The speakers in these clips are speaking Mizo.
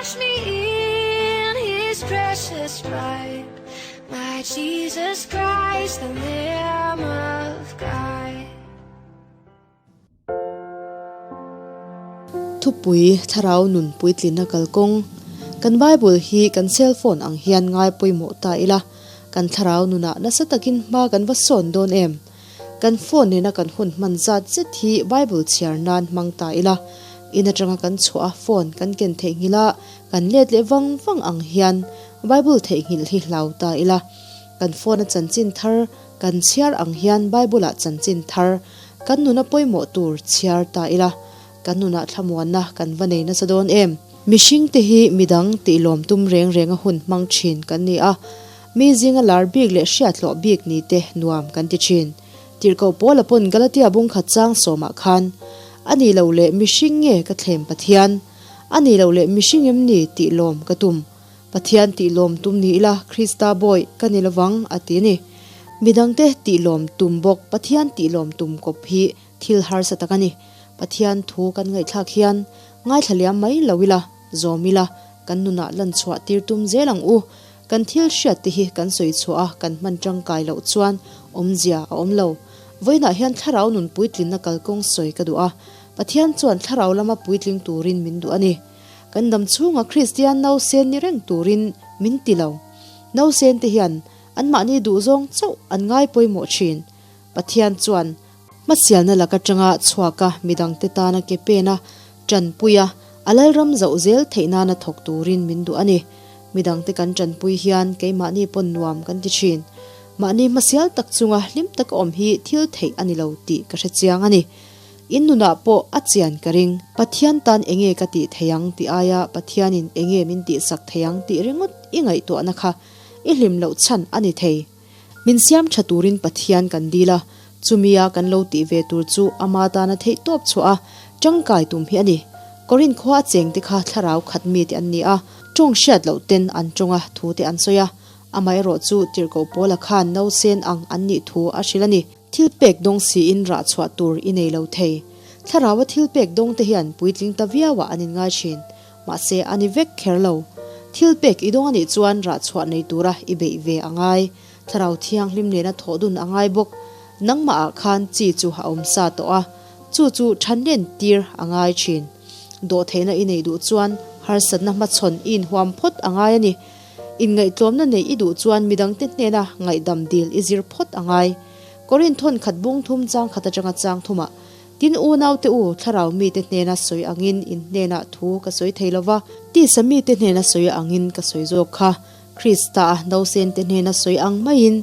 Wash me in his precious blood, my Jesus Christ, the Lamb of God. Thupui, Thlarau nun puitlinna kalkawng. Kan Bible hi kan cell phone ang hian ngai pawimawh ta ila, kan thlarau nunah nasa takin hma kan va sawn dawn em? Kan phone nena kan hun hman zat zet hi Bible chhiar nan hmang ta ila, in atanga kan chhuah a phone kan ken theihnghilh a, kan let leh vang vang ang hian Bible theihnghilh hi hlau ta ila. Kan phone a chanchin thar kan chhiar ang hian Bible ah chanchin thar kan nuna pawimawh tur chhiar ta ila, kan nunah thlamuanna kan va nei nasa dawn em? Mihring te hi midang tih lawm tum reng reng a hun hmang thin kan ni a, mi zinga lar bik leh hriathlawh bik ni te nuam kan ti thin. Tirhkoh Paula pawn Galatia bungkhat chang sawmah khan, A nih loh leh mihring nge ka thlem Pathian? A nih loh leh mihring em ni tih lawm ka tum? Pathian tih lawm tum ni ila Krista bawi ka ni lovang a ti a ni. Midangte tih lawm tum bawk Pathian tih lawm tum kawp hi Thil harsa tak a ni. Pathian thu kan ngaihthlak hian ngaithla liam mai lo ila, zawm ila, kan nunah lan chhuah tir tum zel ang u. Kan thil hriat te hi kan sawi chhuah a, kan hman tangkai loh chuan awmzia a awm lo. Vawiinah hian thlarau nun puitlinna kalkawng sawi ka duh a. Pathian chuan thlarau lama puitling turin min duh a ni. Kan dam chhunga Kristian nausen ni reng turin min ti lo. Nausen te hian anmahni duhzawng chauh an ngai pawimawh thin. Pathian chuan Hmasialna lak atanga chhuaka midangte tana ke pena tanpui a, a lalram zauh zel theih nana thawk turin min duh a ni. Midangte kan tanpui hian keimahni pawn nuam kan ti thin. Mahni hmasial tak chunga hlim taka awm hi thil theih a ni lo tih ka hre chiang a ni. In nunah pawh a chian ka ring. Pathian tan enge ka tih thei ang tih aia Pathianin enge min tihsak thei ang tih ringawt i ngaihtuahna kha i hlim loh chhan a ni thei. Min siam tha turin Pathian kan dil a, chumia kan lo tih ve tur chu ama tana theih tawp chhuah a, tangkai tum hi a ni. Korinth khua a chengte kha thlarau khat mite an ni a, tawng hriat loh ten an tawng a, thu te an sawi a. Amaherawh chu Tirhkoh Paula khan nausen ang an nih thu a hrilh a ni. Thil pek dawng siin rah chhuah tur i nei lo thei. Thlaraua thil pek dawng te hian puitling ta viauah an inngai thin. Mahse, a ni vek kher lo. Thil pek i dawng a nih chuan rah chhuah nei tura i beih ve a ngai. Thlarau thianghlim nena thawh dun a ngai bawk. Nangmah ah khan chi chu a awm sa tawh a, chu chu than len tir a ngai thin. Dawhtheihna i neih duh chuan harsatna hmachhawn i inhuam phawt a ngai a ni. Inngaihtlawmna neih i duh chuan midangte hnena ngaihdam dil i zir phawt a ngai. Korinth thawn khat bung thum chang khat atanga chang thumah Tin, unaute u, thlarau mite hnena sawi angin in hnenah thu ka sawi thei lo va, tisa mite hnena sawi angin ka sawi zawk kha. Krista a nausente hnena sawi ang maiin,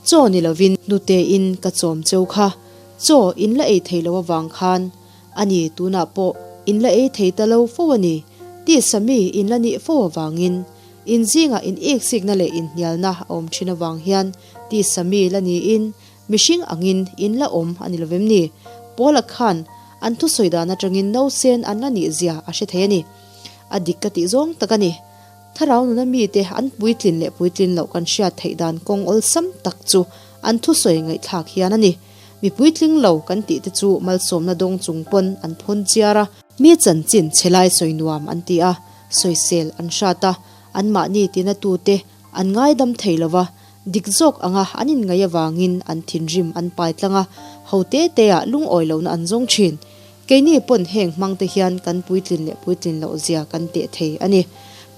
chaw ni lovin hnutein ka chawm cheu kha. Chaw in la ei thei lo avang khan a ni, tunah pawh in la ei thei ta lo fo a ni. Tisa mi in la nih fo avangin, in zingah in iksikna leh inhnialna a awm thin avang hian tisa mi la niin Mihring angin in la awm a ni lovem ni? Paula khan an thusawi dan atangin nausen an la nih zia a hre thei a ni. A dik ka tih zawng tak a ni. Thlarau nuna mite an puitlin leh puitlin loh kan hriat theih dan kawng awlsam tak chu an thusawi ngaihthlak hian a ni. Mi puitling lo kan tih te chu malsawmna dawng chung pawn an phun chiar a. Mi chanchin chhe lai sawi nuam an ti a, sawisel an hrat a, anmahni tina tute an ngaidam thei lova, Dik zawk anga an inngaih avangin an thinrim an pai tlang a, ho te te ah lungawi lohna an zawng thin. Keini pawn heng hmang te hian kan puitlin leh puitlin loh zia kan teh thei a ni.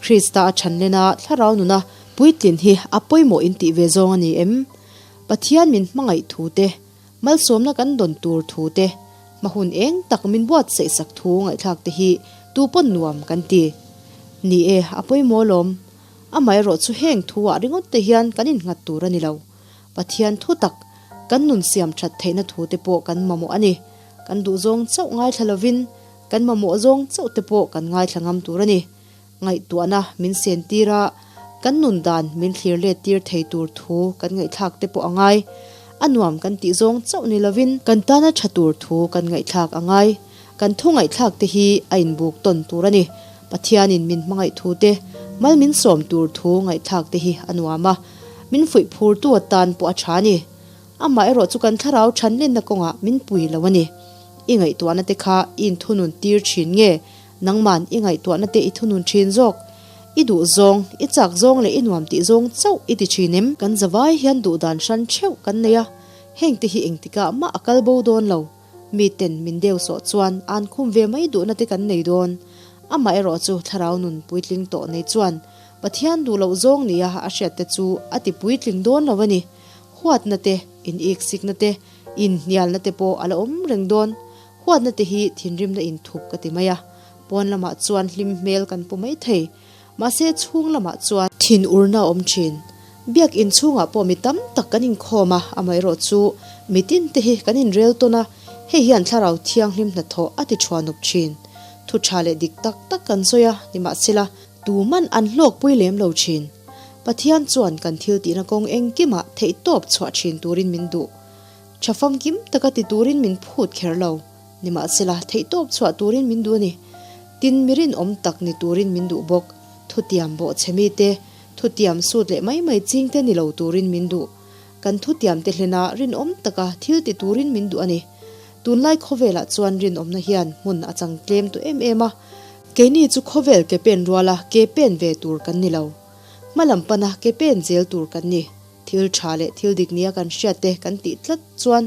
Krista a chhan len a, thlarau nuna puitlin hi a pawimawh in tih ve zawng a ni em? Pathian min hmangaih thu te, malsawmna kan dawn tur thu te, hmahun eng tak min buatsaih sak thu ngaihthlak te hi tu pawn nuam kan ti. Ni e, a pawimawh alawm. Amaherawh chu heng thu ah ringawt te hian kan innghat tur a ni lo. Pathian thu tak, kan nun siam that theihna thu te pawh kan mamawh a ni. Kan duh zawng chauh ngaithla lovin, kan mamawh zawng chauh te pawh kan ngaithla ngam tur a ni. Ngaihtuahna min sen tir a, kan nun dan min thlir let tir thei tur thu kan ngaihthlak te pawh a ngai. A nuam kan tih zawng chauh ni lovin, kan tana tha tur thu kan ngaihthlak a ngai. Kan thu ngaihthlak te hi a inbuk tawn tur a ni. Pathianin min hmangaih thu te, mal min sawm tur thu ngaihthlak te hi a nuam a, min fuih phur tu atan pawh a tha a ni. Amah erawh chu kan thlarau than lenna kawngah min pui lo a ni. I ngaihtuahna te kha i inthunun tir thin nge? Nangman i ngaihtuahna te i thunun thin zawk? I duh zawng, i chak zawng leh i nuam tih zawng chauh i ti thin em? Kan zavai hian duh dan hran theuh kan nei a, hengte hi engtikah mah a kal bo dawn lo. Miten min deu sawh chuan an khum ve mai duhna te kan nei dawn. Amaherawh chu thlarau nun puitling tawh nei chuan Pathian duh loh zawng nia a hriat te chu a ti puitling dawn lo a ni. Huatna te, in iksikna te, inhnialna te pawh a la awm reng dawn. Huatna te hi thinrimna inthup ka ti mai a, pawn lamah chuan hlim hmel kan pu mai thei. Mahse chhung lamah chuan. Thin urna a awm thin. Biak in chhungah pawh mi tam tak kan inkhawm a, amaherawh chu mi tin te hi kan inrel tawn a, hei hian thlarau thianghlim hnathawh a ti thuanup thin. Thu tha leh dik tak tak kan sawi a, nimahsela tuman an hlawkpui lem lo thin. Pathian chuan kan thil tihna kawng engkimah theihtawp chhuah thin turin min duh. Tha famkim taka ti turin min phut kher lo. Nimahsela, theihtawp chhuah turin min duh a ni. Tin, mi rinawm tak ni turin min duh bawk. Thutiam bawhchhe mite, thutiam sut leh mai mai chingte ni lo turin min duh. Kan thutiamte hlena rinawm taka thil ti turin min duh a ni. Tunlai khawvelah chuan rinawmna hian hmun a chang tlem tawh em em a. Keini chu khawvel ke pen ruala ke pen ve tur kan ni lo. Hmalam pana ke pen zel tur kan ni. Thil tha leh thil dik nia kan hriat te kan tih tlat chuan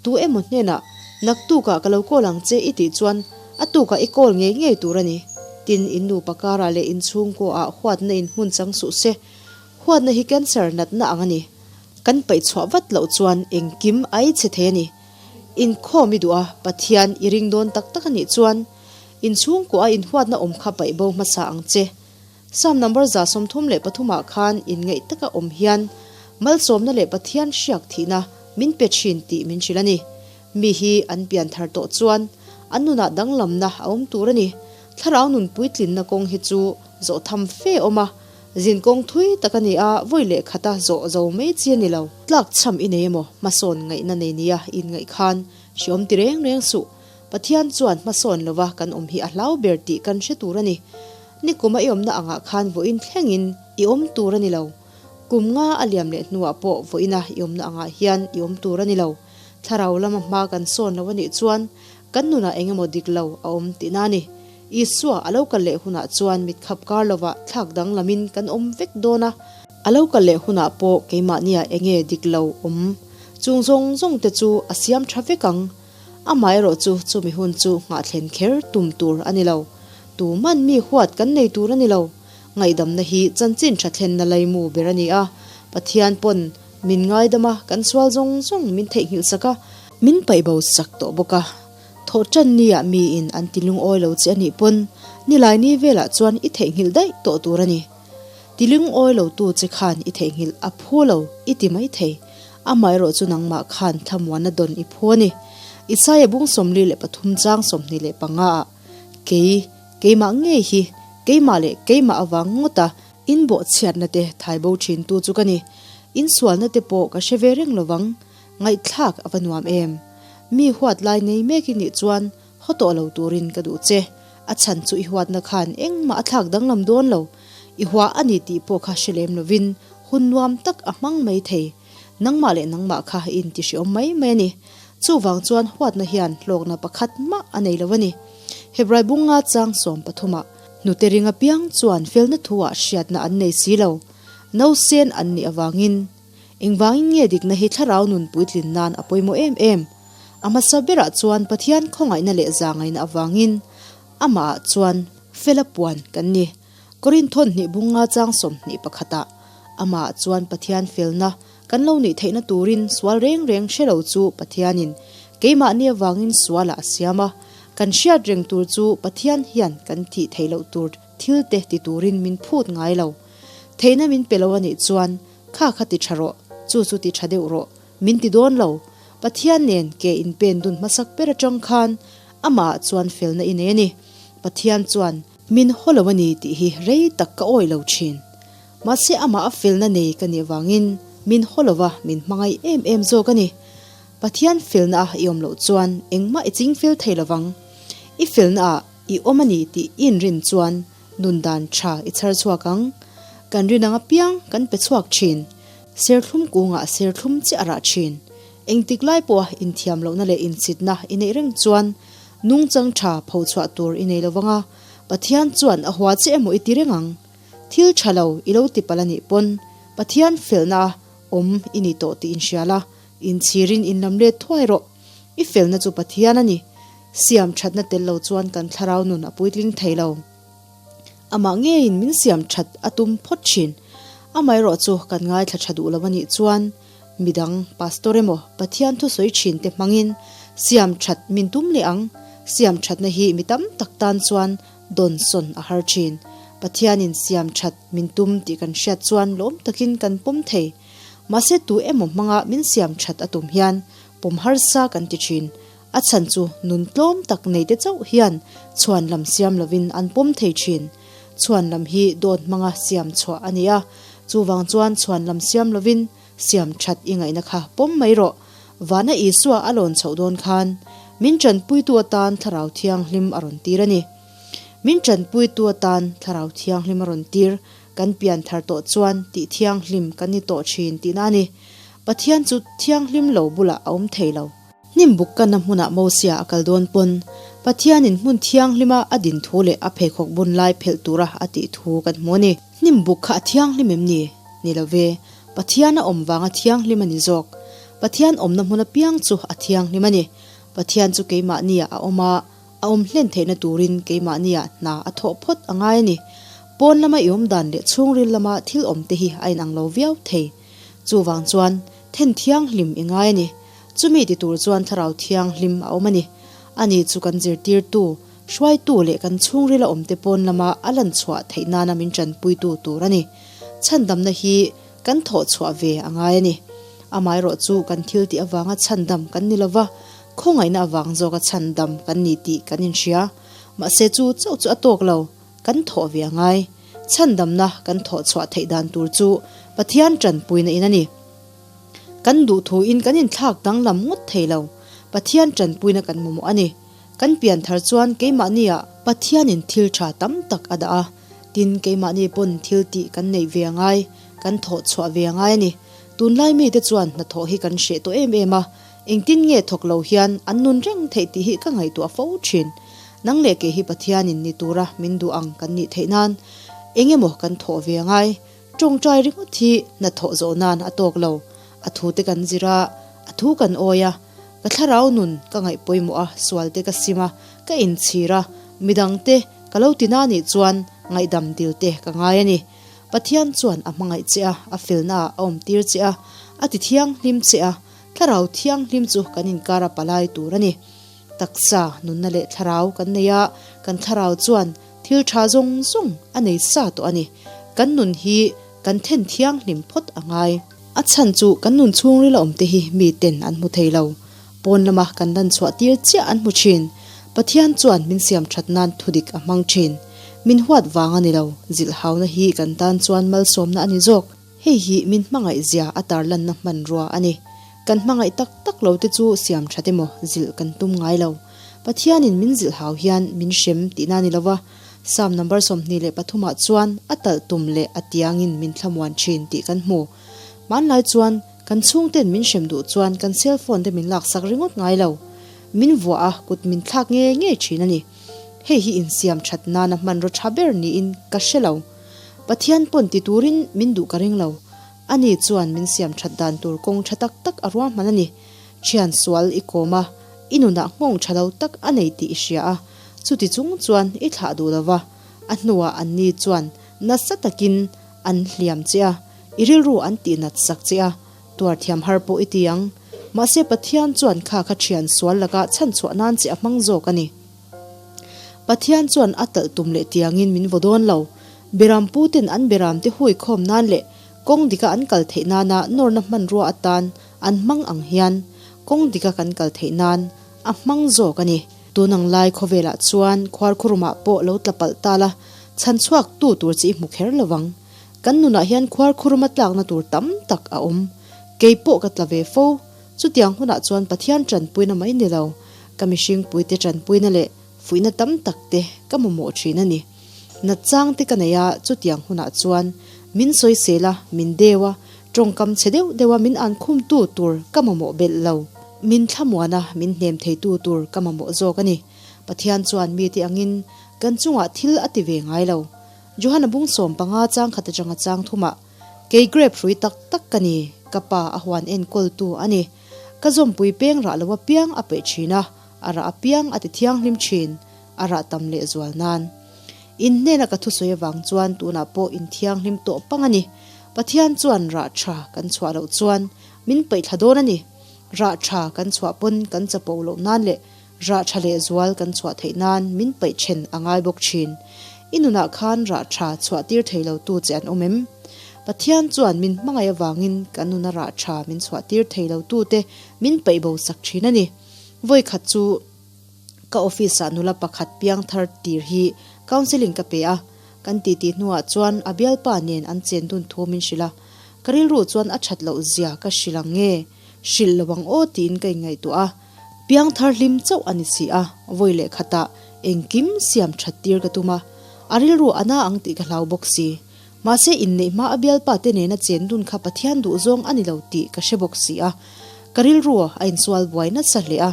tu emaw hnenah naktukah ka lo call ang che i tih chuan a tukah i call ngei ngei tur a ni. Tin, in nupa karah leh in chhungkuaah huatna in hmun chang suh se. Huatna hi cancer natna ang a ni. Kan paih chhuah vat loh chuan engkim a ei chhe thei a ni. Inkhawm i duh a, Pathian i ring dawn tak tak a nih chuan in chhungkuaah in huatna awm kha paih bo hmasa ang che. Psalm number 133 ah khan inngaih taka awm hian malsawmna leh Pathian hriak thihna min pe thin tih min hrilh a ni. Mi hi an pian thar tawh chuan an nunah danglamna a awm tur a ni. Thlarau nun puitlinna kawng hi chu zawh tham fe a awm a, zin kawng thui tak a ni a, vawi leh khata zawh zo mai chi a ni lo. Tlak chham i nei emaw hmasawn ngaihna nei nia inngaih khan hriawm ti reng reng suh. Pathian chuan hmasawn lova kan awm hi a hlau ber tih kan hre tur a ni. Nikuma i awmna angah khan vawiin thlengin i awm tur a ni lo. Kum nga a liam leh hnuah pawh vawiina i awmna angah hian i awm tur a ni lo. Thlarau lama hma kan sawn lo a nih chuan kan nunah eng emaw dik lo a awm tihna a ni. Isua a lo kal leh hunah chuan mitkhap kar lovah thlak danglamin kan awm vek dawn a. A lo kal leh hunah pawh keimahnia eng nge dik lo awm chung zawng zawng te chu a siam tha vek ang. Amaherawh chu chumi hun chu nghahthlen kher tum tur a ni lo. Tuman mi huat kan nei tur a ni lo. Ngaihdamna hi chanchin tha thlenna laimu ber a ni a. Pathian pawn min ngaidam a, kan sual zawng zawng min theihnghilh sak a, min paih bo sak tawh bawk a. Thawhṭan niah miin an ti lungawi lo che a nih pawn nilai ni velah chuan i theihnghilh daih tawh tur a ni. Ti lungawi lo tu che khan i theihnghilh a phu lo i ti mai thei. Amaherawh chu nangmah khan thlamuanna dawn i phu a ni. Isaia bung 43 chang 25 ah, Kei, keimah ngei hi, keimah leh keimah avang ngawta in bawhchhiatna te thaibo thintu chu ka ni. In sualna te pawh ka hre ve reng lovang. Ngaihthlak a va nuam em! Mi huat lai nei mek i nih chuan haw tawh lo turin ka duh che. A chhan chu i huatna khan engmah a thlak danglam dawn lo. I hua a ni tih pawh kha hre lem lovin hun nuam tak a hmang mai thei. Nangmah leh nangmah kha i intihriawm mai mai a ni. Chuvang chuan huatna hian hlawkna pakhat mah a nei lo a ni. Hebrai bunga chang sawm pathumah hnute ring apiang chuan felna thuah hriatna an nei si lo. Nausen an nih avangin engvangin nge dikna hi thlarau nun puitlin nan a pawimawh em em? A hmasa berah chuan Pathian khawngaihna leh zangaihna avangin amahah chuan fela puan kan ni. Korinthawn hnih bunga chang 21 ah amahah chuan Pathian felna kan lo nih theihna turin sual reng reng hre lo chu Pathianin keimahni avangin sualah a siam a, kan hriat reng tur chu Pathian hian kan thih theih loh tur thil te ti turin min phut ngai lo. Theihna min pe lo a nih chuan kha kha ti tha rawh, chu chu ti tha deuh rawh min ti dawn lo. Pathian nen ke inpen dun hmasak ber atang khan amahah chuan felna i nei a ni. Pathian chuan. Min haw lo a ni tih hi rei tak ka awih lo thin. Mahse amah a felna nei ka nih vangin min haw lo va, min hmangaih em em zawk a ni. Pathian felna a i awm loh chuan engmah i ching fel thei lo vang. I felna ah i awm a ni tih i inrin chuan nun dan tha i chhar chhuak ang. Kan rin ang apiang kan pe chhuak thin. Serthlum kungah serthlum chiah a rah thin. Engtik lai pawha inthiam lohna leh inchitna i neih reng chuan Nungchang tha pho chhuah tur i nei lo vang a, Pathian chuan a hua che emaw i ti reng ang. Thil tha lo i lo ti palh a nih pawn Pathian felna a awm i ni tawh tih inhria la, inchhirin inlam let thuai rawh. I felna chu Pathian a ni. Siam thatna tel lo chuan kan thlarau nun a puitling thei lo. Amah ngeiin min siam that a tum phawt thin. Amaherawh chu kan ngaithla tha duh lo a nih chuan midang pastor emaw Pathian thusawi thin te hmangin siam that min tum leh ang. Siam thatna hi mi tam tak tan chuan dawnsawn a har thin. Pathianin siam that min tum tih kan hriat chuan lawm takin kan pawm thei. Mahse tu emaw hmanga min siam that a tum hian pawm harsa kan ti thin. A chhan chu nun tlawm tak nei te chauh hian chhuan lam siam lovin an pawm thei thin. Chhuan lam hi dawt hmanga siam chhuah a ni a, chuvang chuan chhuan lam siam lovin siam that i ngaihna kha pawm mai rawh. Vana Isua a lawn chhoh dawn khan min tanpuitu atan Thlarau Thianghlim a rawn tir a ni. Min tanpuitu atan Thlarau Thianghlim a rawn tir, kan pian thar tawh chuan tih thianghlim kan ni tawh thin tihna a ni. Pathian chu thianghlim lo bulah a awm thei lo. Hnim buk kanna hmunah Mosia a kal dawn pawn Pathianin hmun thianghlima a din thu leh a pheikhawk bun lai phelh tura a tih thu kan hmu a ni. Hnim buk kha a thianghlim em ni? Ni lo ve. Pathian a awm vanga thianghlim a ni zawk. Pathian awmna hmun apiang chu a thianghlim a ni. Pathian chu keimahniah a awm a, a awm hlen theihna turin keimahniah hna a thawh phawt a ngai a ni. Pawn lama i awm dan leh chhungril lama thil awm te hi a inang lo viau thei. Chuvang chuan then thianghlim i ngai a ni. Chumi ti tur chuan Thlarau Thianghlim a awm a ni. Ani chu kan zirtirtu, hruaitu leh kan chhungrila awmte pawn lama a lan chhuah theih nana min tanpuitu tur a ni. Chhandamna hi kan thawh chhuah ve a ngai a ni. Amaherawh chu kan thil tih avanga chhandam kan ni lova, khawngaihna avang zawka chhandam kan ni tih kan inhria. Mahse chu chauh chu a tawk lo, kan thawh ve a ngai. Chhandamna kan thawh chhuah theih dan tur chu Pathian tanpuina in a ni. Kan duh thuin kan inthlak danglam ngawt thei lo. Pathian tanpuina kan mamawh a ni. Kan pian thar chuan keimahniah Pathianin thil tha tam tak a dah a. Tin, keimahni pawn thil tih kan neih ve a ngai, kan thawh chhuah ve a ngai a ni. Tunlai mite chuan hnathawh hi kan hreh tawh em em a, engtin nge thawk lo hian an nun reng theih tih hi ka ngaihtuah fo thin. Nang leh kei hi Pathianin ni tura min duh ang kan nih theih nan eng emaw kan thawh ve a ngai. Tawngtai ringawt hi hnathawh zawh nan a tawk lo. A thu te kan zir a, a thu kan awi a, ka thlarau nun ka ngaih pawimawh a, sual te ka sim a, ka inchhir a, midang te ka lo ti na nih chuan ngaihdam dil te ka ngai a ni. Pathian chuan a hmangaih che a, a felna ah a awm tir che a, a ti thianghlim che a, thlarau thianghlim chu kan inkar a palai tur a ni. Taksa, nunna leh thlarau kan nei a, kan thlarau chuan Thil tha zawng zawng a nei sa tawh a ni. Kan nun hi kan then thianghlim phawt a ngai. A chhan chu kan nun chhungril a awm te hi mi ten an hmu thei lo. Pawn lama kan lan chhuah tir chiah an hmu thin. Pathian chuan min siam that nan thudik a hmang thin. Min huat vang a ni lo, zilhhauna hi kan tan chuan malsawmna a ni zawk. Hei hi min hmangaih zia a tarlanna hmanrua a ni. Kan hmangaih tak tak lo te chu siam that emaw zilh kan tum ngai lo. Pathianin min zilh hau hian min hrem tihna a ni lova, Psalm number 23 ah chuan a talh tum leh a tiangin min thlamuan thin tih kan hmu. Hmanlai chuan kan chhungten min hrem duh chuan kan cell phone te min laksak ringawt ngai lo. Min vuah a, kut min thlak nge nge thin a ni. Hei hi insiam that nana hmanraw tha ber niin ka hre lo. Pathian pawn ti turin min duh ka ring lo. Ani chuan min siam that dan tur kawng tha tak tak a ruahman a ni. Thian sual i kawm a, i nunah nghawng tha lo tak a nei tih i hria a, chuti chung chuan i thlah duh lo va, a hnuah anni chuan nasa takin an hliam che a, i rilru an tihnat sak che a, tuar thiam har pawh i ti ang. Mahse Pathian chuan kha kha thian sual lakah chhanchhuah nan che a hmang zawk a ni. Pathian chuan a talh tum leh tiangin min vaw dawn lo. Beram puten an beram te hui khawm nan leh kawng dika an kal theih nana nawrna hmanrua atan an hmang ang hian kawng dika kan kal theih nan a hmang zawk a ni. Tun ang lai khawvelah chuan khuarkhurumah pawh lo tla palh ta la, chhan chhuak tu tur chi i hmu kher lo vang. Kan nunah hian khuarkhuruma tlakna tur tam tak a awm. Kei pawh ka tla ve fo. Chutiang hunah chuan Pathian tanpuina mai ni lo, ka mihring puite tanpuina leh fuihna tam tak te ka mamawh thin a ni. Nat chang te ka nei a, chutiang hunah chuan min sawisel a, min deu a, tawngkam chhe deuh deuh a min ankhumtu tur ka mamawh belh lo. Min thlamuan a, min hnem theitu tur ka mamawh zawk a ni. Pathian chuan mite angin kan chungah thil a ti ve ngai lo. Johana bung 15 chang khat atanga chang thumah, Kei grape hrui tak tak ka ni, ka pa a huan enkawltu a ni. Ka zawmpui peng rah lo apiang a peih thin a, a rah apiang a ti thianghlim thin, a rah tam leh zual nan. In hnena ka thusawi avang chuan tunah pawh in thianghlim tawh pang a ni. Pathian chuan rah tha kan chhuah loh chuan min peih thla dawn a ni. Rah tha kan chhuah pawn kan chapo loh nan leh rah tha leh zual kan chhuah theih nan min peih then a ngai bawk thin. I nunah khan rah tha chhuah tir thei lo tu che an awm em? Pathian chuan min hmangaih avangin kan nuna rah tha min chhuah tir thei lo tu te min peih bo sak thin a ni. Vawi khat chu ka office ah nula pakhat piang thar tir hi counselling ka pe a, kan titi hnuah chuan a bialpa nen an chen dun thu min hrilh a, ka rilru chuan a that loh zia ka hrilh ang nge, hrilh lo ang aw tiin ka inngaihtuah a, piang thar hlim chauh a ni si a, vawi leh khatah engkim siam that tir ka tum a, a rilru a na ang tih ka hlau bawk si. Mahse inneih hma a bialpa te nena chen dun kha Pathian duhzawng a ni lo tih ka hre bawk si a, ka rilru a insual buai nasa hle a.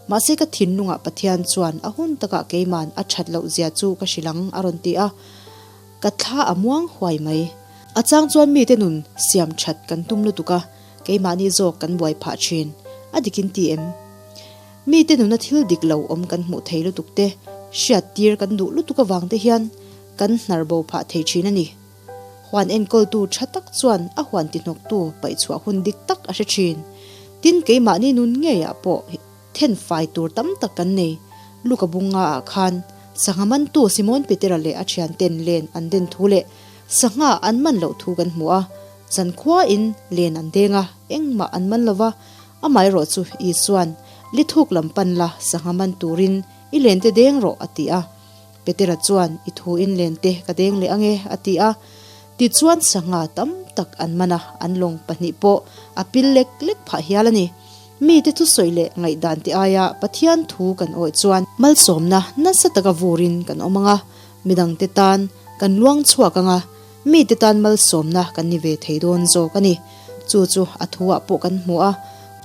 Mahse ka thinlungah Pathian chuan a hun takah keiman a that loh zia chu ka hrilh ang a rawn ti a, ka thla a muang huai mai. A chang chuan mite nun siam that kan tum lutuk a, keimahni zawk kan buai phah thin. A dik in ti em? Mite nuna thil dik lo awm kan hmuh thei lutuk te, hriat tir kan duh lutuk avang te hian kan hnar bo phah thei thin a ni. Huan enkawltu tha tak chuan a huan tihnawktu paihchhuah hun dik tak a hre thin. Tin, keimahni nun ngeiah pawh then fai tur tam tak kan nei. Luka bunga ah khan sangha mantu Simon Petera leh a thianten len an den thu leh sangha an man loh thu kan hmu a. Zankhuain len an deng a, engmah an man lova. Amaherawh chu Isua'n, Li thuk lam pan la, sangha man turin i lente deng rawh, a ti a. Petera chuan, I thu in len te ka deng leh ange, a ti a. Tichuan sangha tam tak an man a, an lawng pahnih pawh a pil lek lek phah hial a ni. Mite thusawi leh ngaihdan te aia Pathian thu kan awih chuan malsawmna nasa taka vurin kan awm ang a, midangte tan kan luang chhuak ang a, mite tan malsawmna kan ni ve thei dawn zawk a ni. Chu chu a thuah pawh kan hmu a,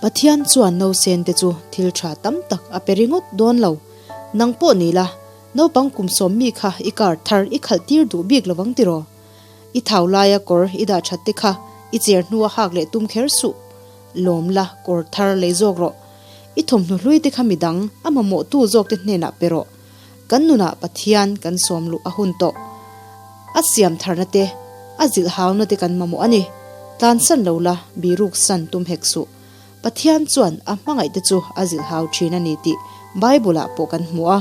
Pathian chuan nausen te chu thil tha tam tak a pe ringawt dawn lo. Nang pawh ni la, naupang kum sawm mi kha i car thar i khalh tir duh bik lo vang tiraw? I thau laia kawr i dah that te kha i cher hnua hak leh tum kher suh. Lawm la, kawr thar lei zawk rawh. I thawmhnaw hlui te kha midang, a mamawhtu zawk te hnenah pe rawh. Kan nunah Pathian kan sawm luh a hun tawh. A siam tharna te, a zilh hauna te kan mamawh a ni. Tlansan lo la, biruk san tum hek suh. Pathian chuan a hmangaihte chu a zilhhau thin a ni tih Bible-ah pawh kan hmu a.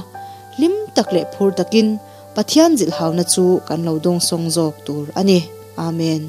Hlim tak leh phur takin Pathian zilhhauna chu kan lo dawngsawng zawk tur a ni. Amen.